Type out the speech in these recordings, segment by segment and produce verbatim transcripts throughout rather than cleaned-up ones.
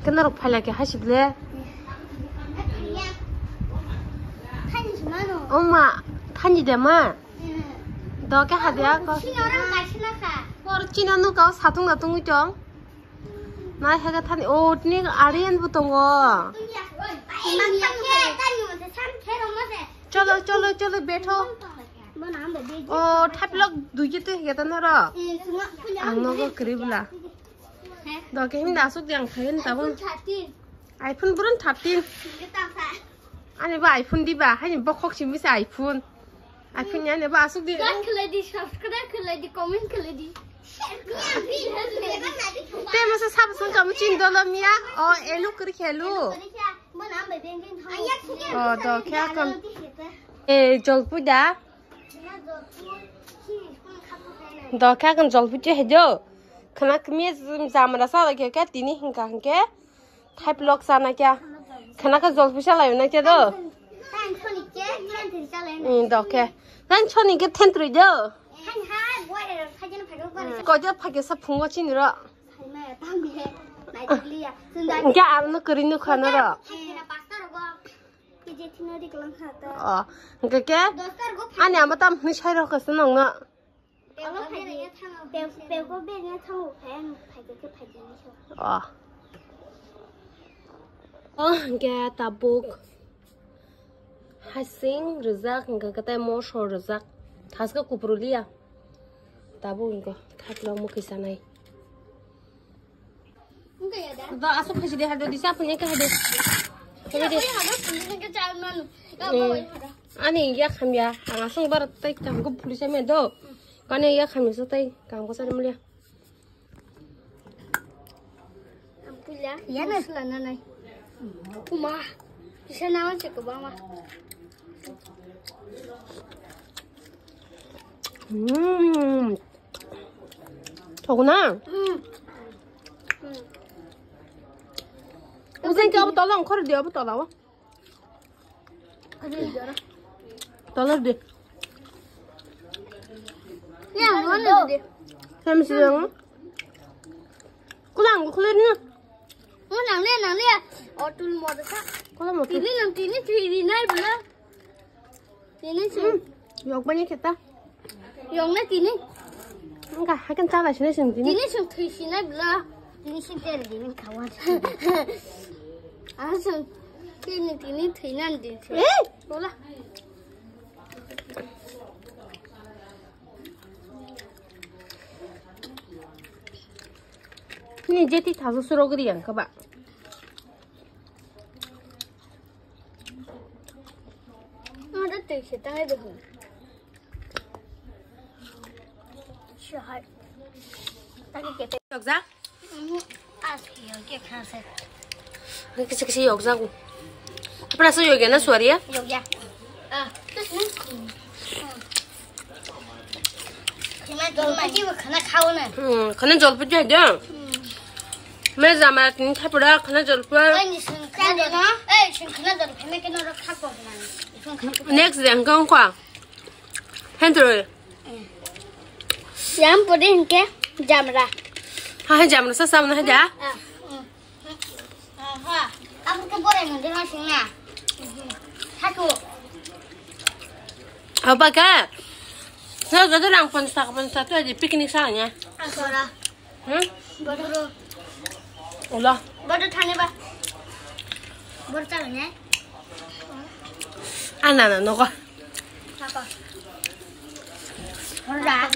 Kena rok phaila ke hasip le. Oma, thani de ma. Do ke hade ako. Por china no kau satung na tungwi tong. Nai haga thani, o tini arian bo tongo. Cholo, cholo, cholo, betho. O thaplok dui ke tui hega ta noro. Ang nogo kwrwi bwla. Do ke himda asuk di ang khayen tabuk. iPhone burun thirteen. Ani ba iPhone diba, hani bokhok simi se iPhone. iPhone yani ba asuk di. Like khlai di, subscribe khlai di, comment khlai di. Te masa sab sung kamu chin dolo miya, o elu kri khelu. O do kya kon. E jolpu da. Do kya kon jolpu che hejo. Khana kmi jamra sa lagi kya tini hinka hinke. Thai plok sana kya. Khana ka jol pisa lai na kya do. Tan choni ke, tan tin chalai na. Hmm, do khe. Tan choni ke thentrui do. Han ha, boi re, khajen phai ro, boi re. Ko jo phage sa phungo chini ro. Hai ma, tam he. Nai liya. Sun da. Kya ar no kri no khana ro. Hai na pasta ro go. Ke je thino di klang kha ta. Oh, ke ke? Ani ama tam ni sai ro ka sunong na. Alo phaidi. Pe-, pego bengya thango, phai ang phaidi khe phaidi ni so. Oh. Oh, hingke tabuk. Hasing rijak, hingke kete mosor rijak. Thaske kupru liya. Tabuk hingke khatlong mukhi sanai. Do asuk khaisi de hado disa punya ke hado. Hado de. Ani ya khamya, ang asung bar tai kam ko pulisa me do. Kane ya khamya so tai kam ko sari mulia. Ampulya, ya na sula na nai. Kuma, bisa nawan se ko bama. Hmm. Thok na? Hmm. Usen ke abo tola ongkhor di abo tola o. Tola di. Ya, mana di? Hem si yang. Kulang kulang ni. Mana nang le nang le. Otul mo de sa. Kulang mo. Tini nang tini tini nai bela. Tini sing. Hmm. Yok bani kita. Yok na tini. Enggak, hakan salah sini sing tini. Tini sing thui sini bela. Tini sing ter tini kawan. Asal tini tini thui nan di. Eh, bola. Ni jeti thasu suro gri yang kaba. Ada tei se tangai de. Sihai. Tagi kete. Yokjak? Mhm. As yo ke khase. Kisi kisi yokjak. Apa rasa yokya na suari ya? Yokya. Ah, terus ni. Khana jol paji khana khao na. Hmm, khana jol paji aja. Hmm. Me jama tin thapura khana jol pa. Oi, ni sing khana jol. Eh, sing khana jol. Me ke no rakha ko na. Next day ang kong kwa. Hendro. Yang pudi hingke jamra. Ha, ha, jamra sa samna ha ja. Ah, mm. Aha. Kamu ke borai mandi masing na. Satu. Apa ka? Sa gado rang pon sa pon satu aja piknik sa nya. Asora. Hmm? Bodo. Ola. Bodo thani ba. Bodo thani ne. Ana na nogo. Apa? Ora.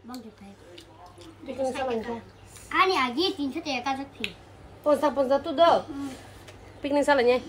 Bang de pai. Bikin salang ka. Ani agi tinso te ka jak thi. Ponsa ponsa tu do. Hmm. Picnic salanya.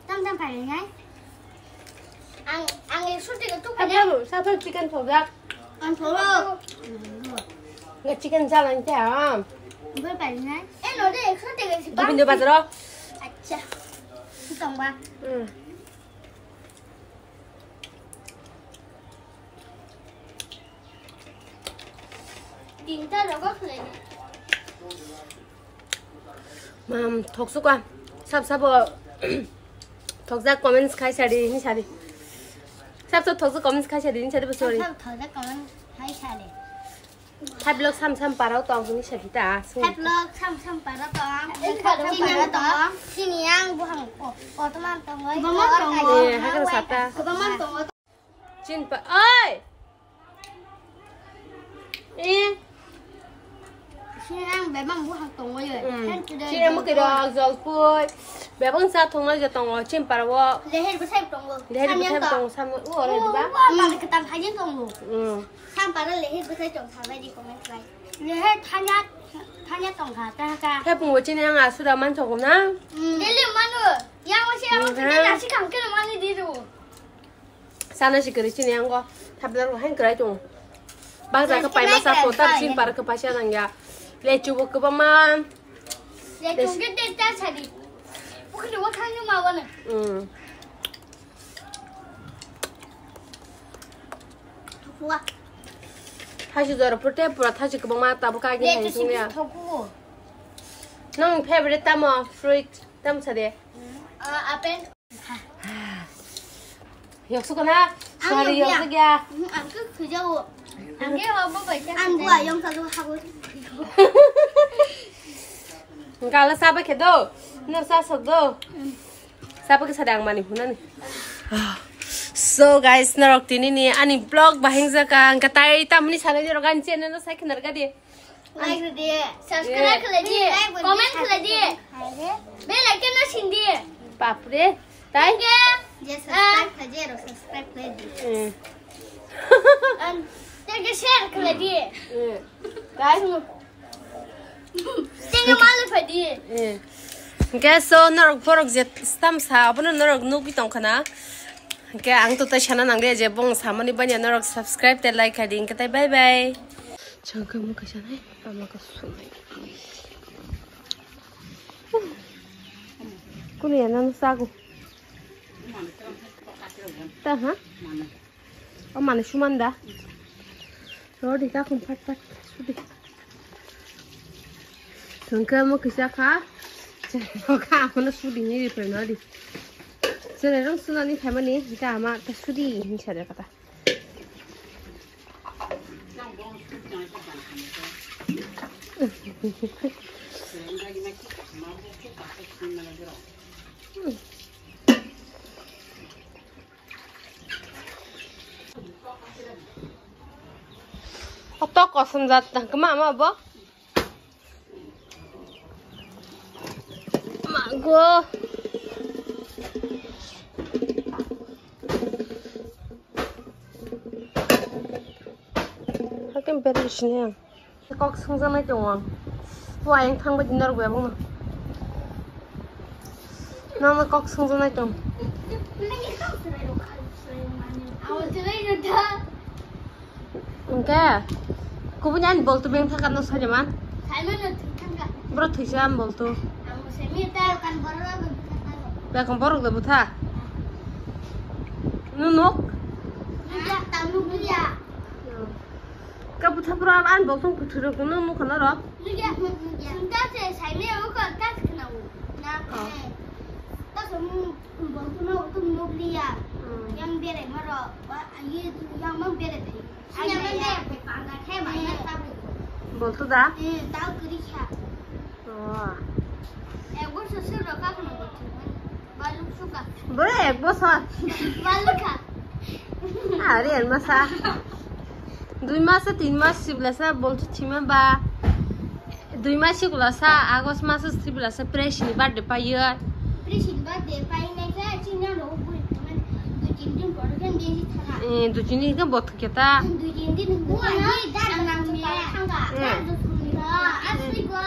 Tam tam pai nai. Ang ang ekso taka tu pada. Apa lu? Satu chicken sobrak. Ang solo. Nggak chicken salanya am. Ber pai nai. Eh no de ekso taka si. Di pintu bazar. Acha. Sutong ba. Hmm. Tinta rogo khwlai. Mam, thoksuka. Sab sabo thokjak comments khai sadi, ni sadi. Sab sab thokjak comments khai sadi, ni sadi, sorry. Sab thokjak comments khai sadi. Hai vlog sam sam parao tong hwnwi sakhi ta, sung. Hai vlog sam sam parao tong. Chini ang buhang ko-, kotorma tongwi. Kwbangma tongo. Eh, hai khe sata. Kwbangma tongo. Chin pa, oi! Eh. Chini ang bebang buhang tongwi. Hmm. Chini ang mukirok, jolpui. Bebang sa thongna je tongo, chin parao. Leher bwsai tongo. Leher bwsai tongo, sam, u oro diba? Mali kwtal thani tongo. Hmm. Sampara lehe bwsai tong sabai di comment khlai. Lehe thanya, thanya tong kha, ta kha. He pungo chini ang asura man chogo na. Daily manu. Yang wasi yang wasi nasi kang kene mani di ru. Sana si kiri chini ang go. Tablar go hen krai tung. Bang sa ka pai masa ko tar chin para ka paisa nang ya. Le chubo ka ba man. Le chung ke te ta sadi. Pukni wa khang ma wa na. Hmm. Wah. Thachi jora pura, pura thachi kwbangma tabuk kagi hai sung ya. Nang favorite tamo fruit tam sa de? Ah, apple. Yok suka na? Sorry, yok suka ya. Ang ke khujao. Ang ke hobo bai. Ang gua yang sa ha. Gala saba khe do. Nur sa sok do. Sabo kisa dang mani hunani. So guys, norok tini ni ani vlog bahing jaka angka tai tamni salai ni rok ani channel no sai khinar gadi. Like di, subscribe khlai di, comment khlai di, bell icon no sin di. Bapre, tai? Je subscribe khlai di, rok subscribe khlai di. Tege share khlai di. Tai? Tege malu phai di. Hingke so norok borok je stam sa abono norok nugwi tongkha na. Hingke ang to tai sana nangde je bong samani banya norok subscribe te like khai di hingke tai bye bye. Changka mo kaisa nai ama ka sunai. Kuni ya nang sagu. Ta ha? O mane suman da. Rodi ka kum pat pat sudi. Tungke mo kisa kha. Ka mo sudi ni ri pe no di. Sene rong sunani khamani ka ama ta sudi ni sare kata. Oto kosom jat tang kema ama bo. Mago. Hakim beri sini ang. Kok sungjaknai tongo ang. Bo ayang thangbai di norok bai abono. Nono kok sungjaknai tong. Hingke kubuni ani bolto beng thangka no saiman. Boro thwisa ani bolto. Bekong borok de butha. Nunuk. Ka butha pura an bok thung kuthuruk no nukha norok. Nukya, nukya. Sungta se saimaya uka kas khna u. Na. Oh. Eh. Ta sum bok thung no tum nukliya. Hmm. Yang bere maro. Ba ayi yang mang bere thai. Sinya mang bere thai panga khai ma ya ta bu. Bolto da? Eh, ta kuri kha. Oh. Ek bosor se roka khna bolto. Baluk suka. Boro ek bosor. Baluk kha. Are masa. Dui mas, tin mas sibla sa bolto thima ba. Dui mas sibla sa August mas sibla sa Presi ni birthday payo. Presi ni birthday painai khe chini rok bui dui tin din pore khe besi thana. Eh, dui tin din khe bot khe ta. Dui tin din ko ani dan nang me thanga. Eh. Dan dusmi ba. Asli ba.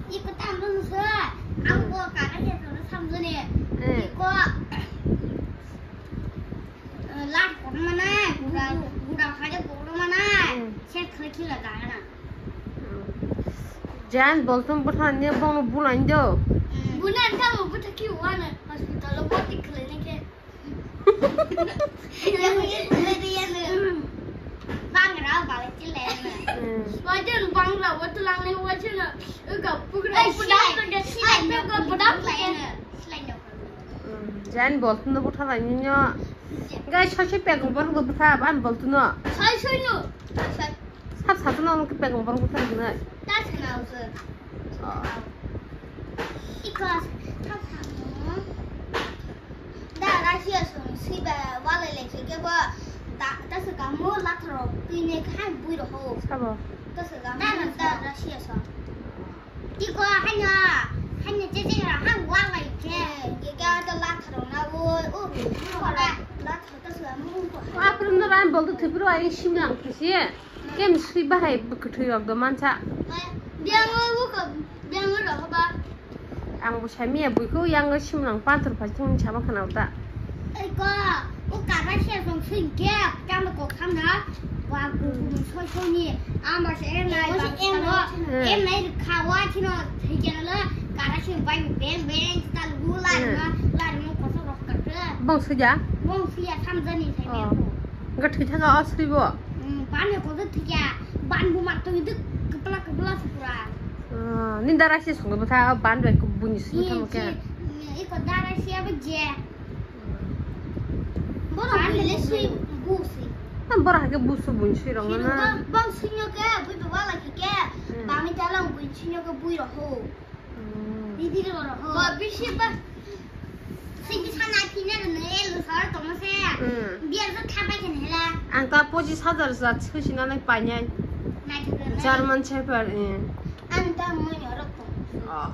Iko tam dun sa. Ang ko ka ka se samjone. Eh. Iko. Lat kotor manai, gura, gura khaje kotor manai. Hmm. Se khle khila dagana. Jan boltum buthan ne bong bulan do. Bulan ta mo buta ki wana hospital o boti khle ne ke. Yang ye khle de ya ne. Bangra bale chile ne. Hmm. Wajan bangra watulang ne wajana. Uga pugra pudak ke. Ai, uga pudak ke. Jan boltum no butha lai nyo. Guys, soi soi pek borok no butha, an boltum no. Soi soi no. Sab satu na ke pegang borok buthar gnai. Ta sana usu. Ah. Iko ta sana. Da Russia song siba wale le ke bo ta ta se kamu lathro tine khai bui ro ho. Sabo. Ta se kamu da Russia song. Iko haino haino je je ra hang wale ke ke ga ta lathro na wo u ko ra lathro ta se kamu ko. Aprum no ran bol tu thipro ai simlang kisi. Kem sui bahai bwkhwtwi rok do mansa. Biango buko, biango rok ba. Ang bo sami ya buiko yang simlang panthor phai thung sama khana uta. Ei ko, o kara se song sui ke, kam ko kham na. Wa ko ko soi soi ni. Ama se em nai ba. Em nai khawa chino thikela kara se bai beng beng tal gu la ma la mo ko so rok ka. Bong suja? Bong suya samjani sai me ko. Ga thwi thaka asri bo. Hmm, pani ko de thiya, ban bu mat to de kepala kepala sepura. Ah, ni dara si sungo botha ban bai ko buni si botha mo ke. Iko dara si aba je. Boro ban le si bu si. Am boro hake bu su buni si rong na. Bang sinyo ke bu bu wala ke. Bami talang bu sinyo ke bu ro ho. Didi ro ro ho. Ba bisi ba. Sigi sana kine ro ne elu sar to mo se. Biar to thapa ken hela. Ang ta pochis hajar ja sui sina nai painai. German Shepherd. Ang ta mo nyorok to. Ah.